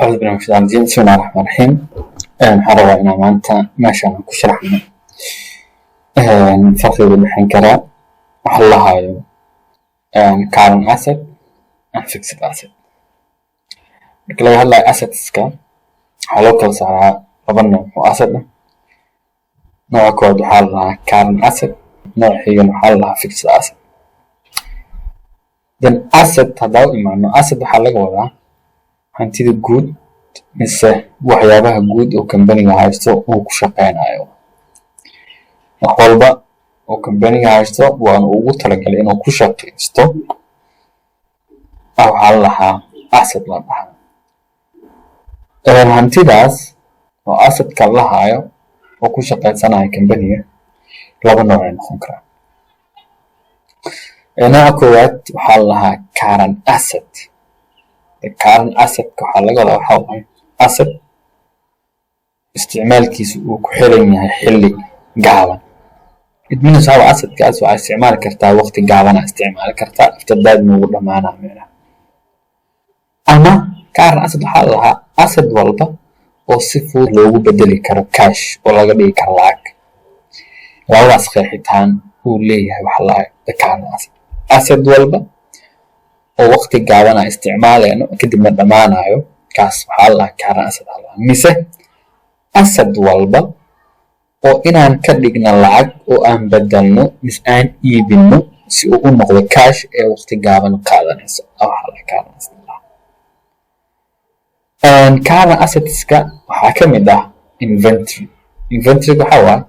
Acuudu billahi min shaytaani rajiim. Bismillahi raxmaani raxiim. Waxaan rabaa inaan maanta meeshaan ku sharaxno farqiga u dhexeyn kara waxa la lahayo current asset and fixed asset. Marka laga hadlayo assetska, waxaa loo kala saaraa laba nooc oo asset ah. Nooca koowaad waxaa la dhahaa current asset, nooca xigana waxaa la dhahaa fixed asset. Then asset haddaan u imaano, asset waxaa laga wadaa hantida guud mise waxyaabaha guud oo kambaniga haysto uu ku shaqeynayo. Wax walba oo kambaniga haysto waana ugu talagalay inuu ku shaqeysto waxaa la dhahaa asset la dhahaa. Hantidaas oo assetka la lahaayo oo ku shaqeysanayo kambaniga laba nooc ay noqon karaan. Nooca koowaad waxaa la dhahaa current asset. Current assetka waxaa laga wadaa waxaa waaye asset isticmaalkiisa uu ku xiran yahay xilli gaaban. It means waxaa waaye assetkaas waxaa isticmaali kartaa waqti gaaban aa isticmaali kartaa, after that wuu dhamaanaa micnaha. Ama current asset waxaa la dhahaa asset walba oo si fudud loogu bedeli karo cash oo laga dhigi karo lacag. Labadaas qeexitaan uu leeyahay waxa la the current asset. Asset walba oo waqti gaaban aan isticmaaleyno kadibna dhamaanayo, kaas waxaa la dhahaa current asset aa la dhahaa. Mise asset walba oo inaan ka dhigno lacag oo aan bedelno mise aan iibino si uu u noqdo cash ee waqti gaaban qaadanayso waxaa la current asset la dhahaa. Current assetska waxaa ka mid ah inventory. Inventory waxaa waaye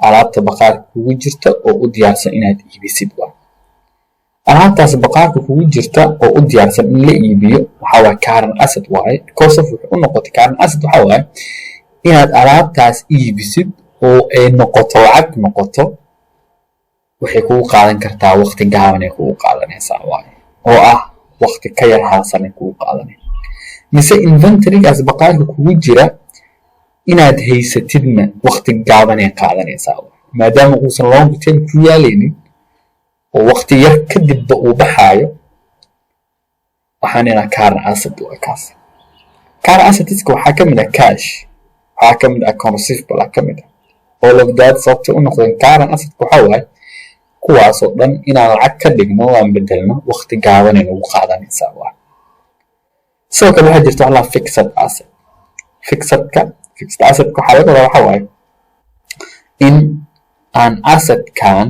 alaabta bakhaarka kugu jirta oo u diyaarsan inaad iibisid waay. Alaabtaas bakhaarka kugu jirta oo u diyaarsan in la iibiyo waxaa waaye current asset waaye, because of wuxuu u noqotay current asset waxaa waaye inaad alaabtaas iibisid oo ay noqoto lacag noqoto, waxay kugu qaadan kartaa waqti gaaban ay kugu qaadanaysaa waaye, oo ah waqti ka yar hal sano ay kugu qaadanay. Mise inventorygaas bakhaarka kugu jira inaad haysatidna waqti gaabanay qaadanaysaa waaye, maadaama uusan long term ku yaalaynin oo waqti yar kadibba uu baxaayo, waxaan inaa current asset waa kaas. Current assetska waxaa ka mid ah cash, waxaa ka mid ah account receivable ka mid ah, all of that. Sababta u noqdeen current assetka waxaa waaye kuwaasoo dhan inaan lacag ka dhigno oo aan bedelno waqti gaabanay nagu qaadanaysaa waa. Sidoo kale waxaa jirta wax la fixed asset. Fixed assetka waxaa laga wadaa waxaa waaye in aan assetkan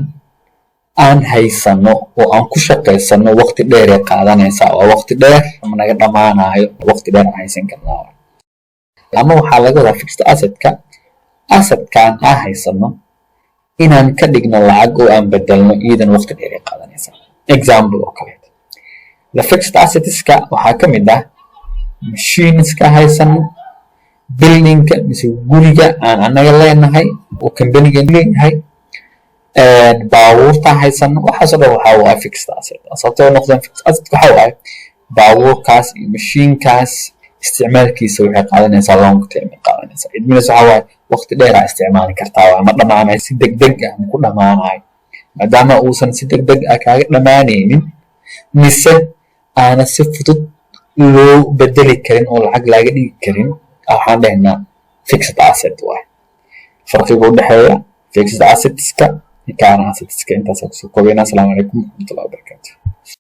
aan haysano oo aan ku shaqaysano waqti dheer ay qaadanaysaa, waa waqti dheer ama naga dhamaanayo, waqti dheer aan haysan karnaa. Ama waxaa laga wadaa fixed assetka assetkan aan haysano inaan ka dhigno lacag oo aan bedelno iyadan waqti dheer ay qaadanaysaa. Example oo kaleeto, the fixed assetska waxaa ka mid ah machineska haysano, buildingka mise guriga aan anaga leenahay oo companyga leeyahay, baabuurta haysano, waxaasoo dhan waxaa waaye fixed asset. Sababtoo noqdeen fixed asset waxaa waaye baabuurkaas iyo mashiinkaas isticmaalkiisa waxay qaadanaysaa long term ay qaadanaysaa. It means waxaa waaye waqti dheer aa isticmaali kartaa waa, ma dhamaanayo si degdeg ah, ma ku dhamaanayo. Maadaama uusan si degdeg ah kaaga dhamaanaynin mise aana si fudud loo bedeli karin oo lacag laaga dhigi karin, waxaan dhahaynaa fixed asset waay. Farqiga u dhexeeya fixed assetska iyo current assetska intaasaan kusoo koobayna. Asalaamu calaykum waraxmatullahi wabarakatu.